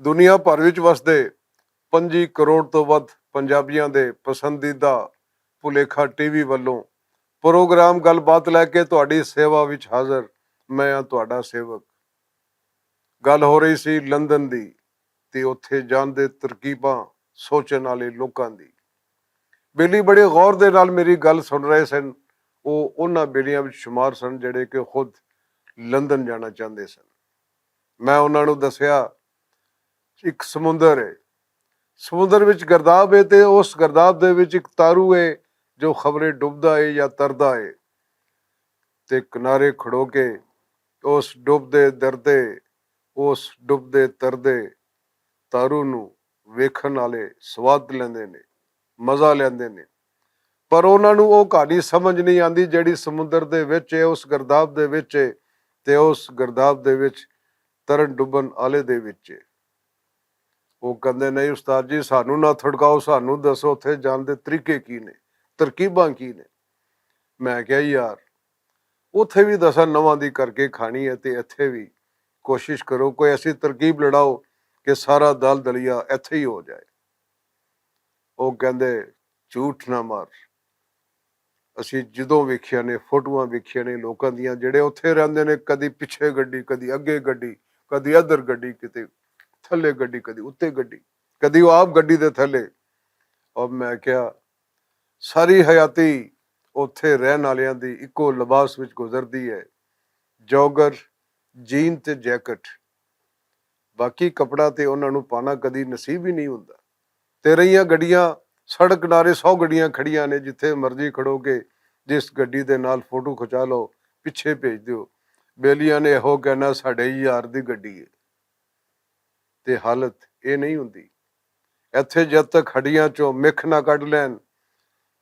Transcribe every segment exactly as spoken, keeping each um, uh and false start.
دنیا بھر وچ وسدے پنجی کروڑ توں ودھ پنجابیاں دے پسندیدہ پلیکھا ٹی وی ولوں پروگرام گل بات لے کے تہاڈی سیوا وچ حاضر۔ میں ہاں تہاڈا سیوک۔ گل ہو رہی سی لندن دی تے اتھے جان دے ترکیباں سوچن والے لوکاں دی۔ بیلی بڑے غور دے نال میری گل سن رہے سن۔ او انہاں بیلیاں وچ شمار سن جڑے کہ خود لندن جانا چاہندے سن۔ میں انہاں نوں دسیا، اک سمندر ہے، سمندر وچ گرداب ہے تے اس گرداب دے وچ اک تارو ہے جو خبرے ڈبدا ہے یا تردا ہے۔ تے کنارے کھڑو کے اس ڈبدے دردے، اس ڈبدے تردے تارو نوں ویکھن والے سواد لیندے نے، مزہ لیندے نے۔ پر انہاں نوں او کہانی سمجھ نہیں آندی جیڑی سمندر دے وچ ہے، اس گرداب دے وچ ہے تے اس گرداب دے وچ ترن ڈبن آلے دے وچ ہے۔ او کہندے، "نہیں استاد جی، سانوں نہ تھڑکاؤ، سانوں دسو اتھے جان دے طریقے کی نے، ترکیباں کی نے؟" میں کہیا، "یار، اتھے وی دساں نواں دی کر کے کھانی ہے تے اتھے وی کوشش کرو، کوئی ایسی ترکیب لڑاؤ کہ سارا دال دلیا اتھے ہی ہو جائے۔" او کہندے، "جھوٹ نہ مار، اسی جدوں ویکھیا نے، فوٹواں ویکھیا نے لوکاں دیاں، جڑے اتھے رہندے نے، کدی پچھے گڈی، کدی اگے گڈی، کدی ادھر گڈی، کدی تھلے گڈی، کدی اتے گڈی، کدی او آپ گڈی دے تھلے۔" اور میں کہیا، ساری حیاتی اتھے رہن والیاں دی اکو لباس وچ گزردی ہے، جاگر، جین تے جیکٹ۔ باقی کپڑا تے انہاں نوں پانا کدی نصیب ہی نہیں ہوندا۔ تے رہیاں گڈیاں، سڑک کنارے سو گڈیاں کھڑیاں نے، جتھے مرضی کھڑو کے جس گڈی دے نال فوٹو کھچا لو، پچھے بھیج دیو۔ بیلیاں نے ایہو کہنا، "ساڈے یار دی گڈی ہے۔" تے حالت اے نہیں ہوندی۔ ایتھے جد تک ہڈیاں چوں مکھ نہ کڈ لین،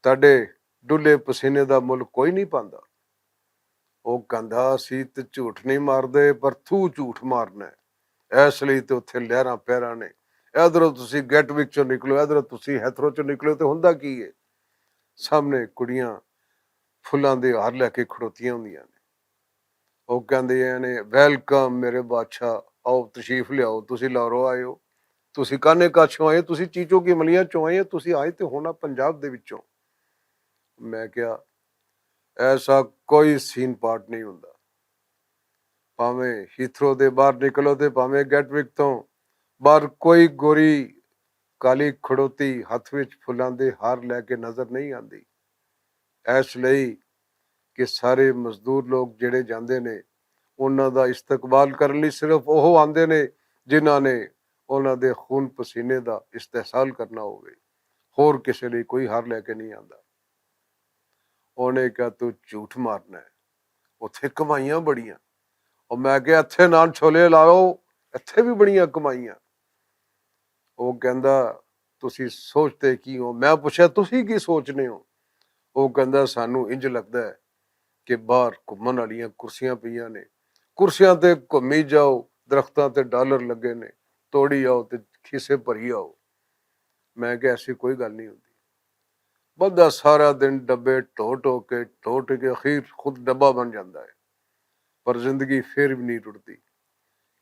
تہاڈے ڈلے پسینے دا ملک کوئی نہیں پاندا۔ او کہندا، "اسی تے جھوٹ نہیں ماردے، پر تو جھوٹ مارنا ہے۔ اس لئی تے اتھے لہراں پیراں نے۔ ادھروں تسی گیٹ وک چوں نکلو، ادھروں تسی ہیتھرو چوں نکلو، تے ہوندا کی ہے؟ سامنے کڑیاں پھلاں دے ہار لے کے کھڑوتیاں ہوندیاں نے۔" او کہندے نے، "ویلکم میرے بادشاہ، آؤ تشریف لیاؤ، تسی لاہوروں آئے ہو، تسی کانے کاچھوں آئے، تسی چیچو کی ملیاں چوں آئے، تسی آئے تے ہونا پنجاب دے وچوں۔" میں کہیا، "ایسا کوئی سین پارٹ نہیں ہوندا۔ پاویں ہیتھرو دے باہر نکلو تے پاویں گیٹ وک توں باہر کوئی گوری کالی کھڑوتی ہتھ وچ پھلاں دے ہار لے کے نظر نہیں آندی۔ اس لئی کہ سارے مزدور لوگ جڑے جاندے نے، انہاں دا استقبال کرن لئی صرف اوہ آندے نے جنہاں نے انہاں دے خون پسینے دا استحصال کرنا ہووے، ہور کسے لئی کوئی ہار لے کے نہیں آندا۔" اونے کہا، "تو جھوٹ مارنا ہے، اتھے کمائیاں بڑیاں۔" او میں کہیا، "اتھے نال چھولے لاؤ، اتھے بھی بڑیاں کمائیاں۔" او کہندا، "تسی سوچتے کی ہو؟" میں پوچھا، "تسی کی سوچنے ہو؟" او کہندا، "سانو انج لگدا ہے کہ باہر گھمن والیاں کرسیاں پیاں نے، کرسیاں تے گھمی جاؤ، درختاں تے ڈالر لگے نے، توڑی آؤ تے کھیسے بھری آؤ۔" میں کہیا، "ایسی کوئی گل نہیں ہوندی۔" بندہ سارا دن ڈبے ٹو ٹو کے، ٹو ٹو کے اخیر خود ڈبا بن جاندا ہے۔ پر زندگی پھر بھی نہیں ٹرتی۔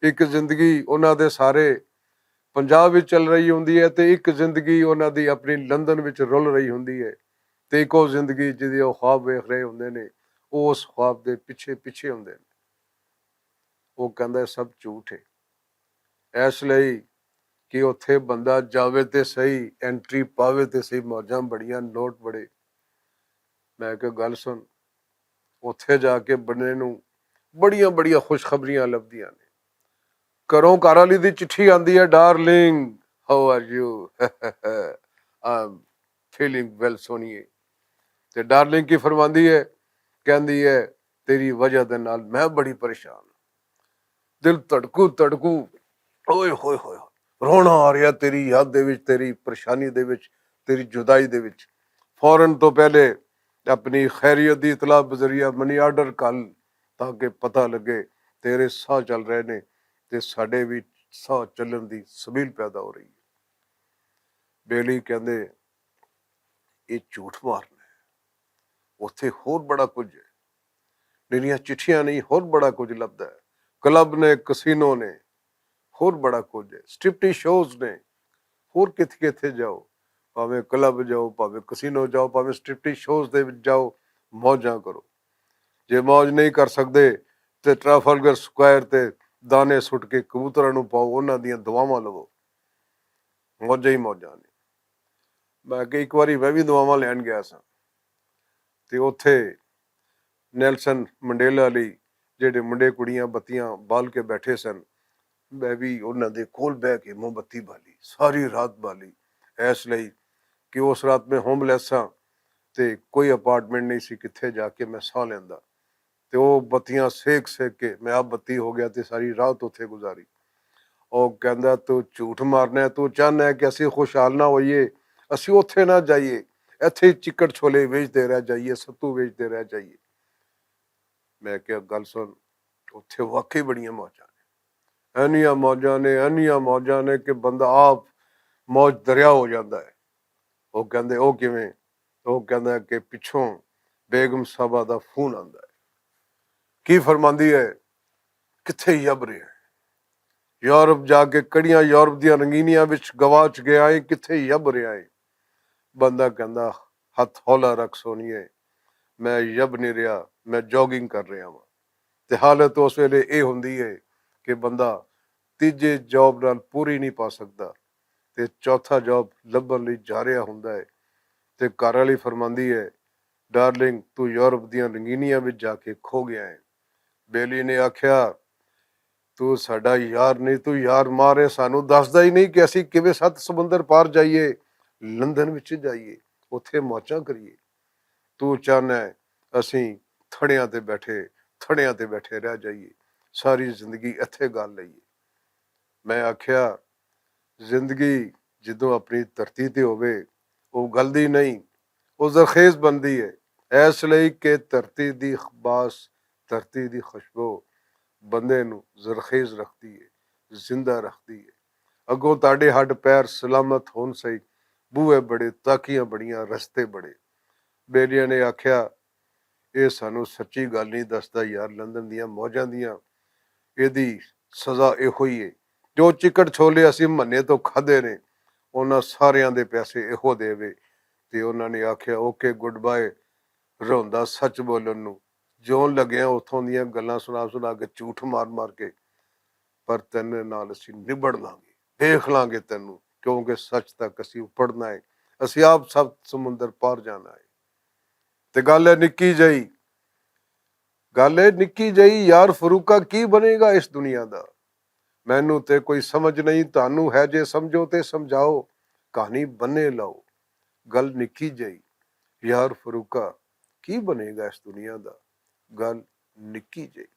ایک زندگی انہاں دے سارے پنجاب وچ چل رہی ہوندی ہے تے ایک زندگی انہاں دی اپنی لندن وچ رل رہی ہوندی ہے۔ تے ایک او زندگی جدی او خواب ویکھ رہے ہوندے نے، او اس خواب دے پیچھے پیچھے ہوندے نے۔ او کہندا ہے، "سب جھوٹ ہے۔" اس لئی کہ اتھے بندہ جاوے تے صحیح، انٹری پاوے تے صحیح، موجاں بڑیاں، نوٹ بڑے۔ میں کہ گل سن، اتھے جا کے بندے نوں بڑیاں بڑیاں خوشخبریاں لبھدیاں نے۔ گھروں گھر والی دی چٹھی آندی ہے، "Darling, how are you?" "I'm feeling well, سونیے۔" تے ڈارلنگ کی فرماندی ہے، کہندی ہے، "تیری وجہ دے نال میں بڑی پریشان ہاں۔" دل تڑکو تڑکو، اوئے ہوئے ہوئے، رونا آ رہیا تیری یاد دے وچ، تیری پریشانی دے وچ، تیری جدائی دے وچ۔ فوراً تو پہلے اپنی خیریت دی اطلاع بذریعہ منی آرڈر کر، تاکہ پتہ لگے تیرے ساہ چل رہے نے تے ساڈے وچ ساہ چلن دی سبیل پیدا ہو رہی ہے۔ بیلی کہندے، "یہ جھوٹ مارنا ہے، اتھے ہور بڑا کچھ ہے، میریاں چٹھیاں نہیں، ہور بڑا کچھ لبدا ہے، کلب نے، کسینو نے، ہور بڑا کچھ ہے، سٹرپٹی شوز نے، ہور کتھے کتھے جاؤ، پاویں کلب جاؤ، پاویں کسینو جاؤ، پاویں سٹرپٹی شوز دے وچ جاؤ، موجاں کرو۔ جے موج نہیں کر سکدے تے ٹرافلگر سکوائر تے دانے سٹ کے کبوتراں نوں پاؤ، انہاں دیاں دعاواں لوو۔ موجاں ہی موجاں نے۔ میں کہ اک واری میں وی دعاواں لین گیا ساں تے اوتھے نیلسن منڈیلا لئی جیہڑے منڈے کڑیاں بتیاں بال کے بیٹھے سن، میں وی انہاں دے کول بہہ کے موم بتی بالی، ساری رات بالی۔ ایس لئی کہ اس رات میں ہوم لیس ساں تے کوئی اپارٹمنٹ نہیں سی کتھے جا کے میں ساہ لیندا۔ تے او بتیاں سیک سیک کے میں آپ بتی ہو گیا تے ساری رات اوتھے گزاری۔ او کہندا، تو جھوٹ مارنا ہے، تو چاہنا ہے کہ اسی خوشحال نہ ہوئیے، اسی اوتھے نہ جائیے، ایتھے ہی چکٹ چھولے ویچدے رہ جائیے، ستو ویچدے رہ جائیے۔ میں کہیا، گل سن، اوتھے واقعی بڑیاں موجاں نے، اینیاں موجاں نے، اینیاں موجاں نے کہ بندہ آپ موج دریا ہو جاندا ہے۔ او کہندے، او کیویں؟ او کہندا ہے کہ پچھوں بیگم صاحبہ دا فون آندا ہے۔ کی فرماندی ہے؟ کتھے یب رہے ہیں؟ یورپ جا کے کڑیاں یورپ دیاں رنگینیاں وچ گواچ گیا ہے، کتھے یب رہے ہیں؟ بندہ کہندا، ہتھ ہولا رکھ سونیے، میں یب نہیں رہیا، میں جاگنگ کر رہیا ہاں۔ تے حالت اس ویلے اے ہوندی ہے کہ بندہ تیجے جاب نال پوری نہیں پا سکدا تے چوتھا جاب لبھن لئی جا رہیا ہوندا ہے۔ تے گھر والی فرماندی ہے، ڈارلنگ، تو یورپ دیاں رنگینیاں وچ جا کے کھو گیا ہے۔ بیلی نے آکھیا، تو ساڈا یار نہیں، تو یار مار ہے، سانو دسدا ہی نہیں کہ اسی کیویں ست سمندر پار جائیے، لندن وچ جائیے، اوتھے موجاں کریے۔ تو چاہنا ہے اسی تھڑیاں تے بیٹھے، تھڑیاں تے بیٹھے رہ جائیے، ساری زندگی ایتھے گال لئیے۔ میں آکھیا، زندگی جدوں اپنی دھرتی تے ہووے، او گلدی نہیں، او زرخیز بندی ہے۔ ایس لئی کہ دھرتی دی باس، دھرتی دی خوشبو بندے نوں زرخیز رکھدی ہے، زندہ رکھدی ہے۔ اگوں تہاڈے ہڈ پیر سلامت ہون سہی، بوئے بڑے، تاکیاں بڑیاں، رستے بڑے۔ بیلیاں نے آکھیا، اے سانوں سچی گل نہیں دسدا یار، لندن دیاں موجاں دیاں، ایہدی سزا ایہو ہی ہے۔ جو چکٹ چھولے اسی مہینے تو کھدے نے، انہاں ساریاں دے پیسے ایہو دے وے۔ تے انہاں نے آکھیا، اوکے، گڈ بائے۔ روندا سچ بولن نوں جون لگے ہاں، اتھوں دیاں گلاں سنا سنا کے، جھوٹ مار مار کے، پر تیرے نال اسی نبڑ لاں گے، دیکھ لاں گے تینوں، کیونکہ سچ تک اسی اپڑنا ہے۔ اسی آپ سب سمندر پار جانا ہے۔ تے گل ہے نکی جئی، گل ہے نکی جئی، یار فروقہ کی بنے گا اس دنیا دا؟ مینوں تے کوئی سمجھ نہیں، تانوں ہے جے سمجھو تے سمجھاؤ، کہانی بنے لاؤ۔ گل نکی جئی، یار فروقہ کی بنے گا اس دنیا دا؟ گل نکی جئی۔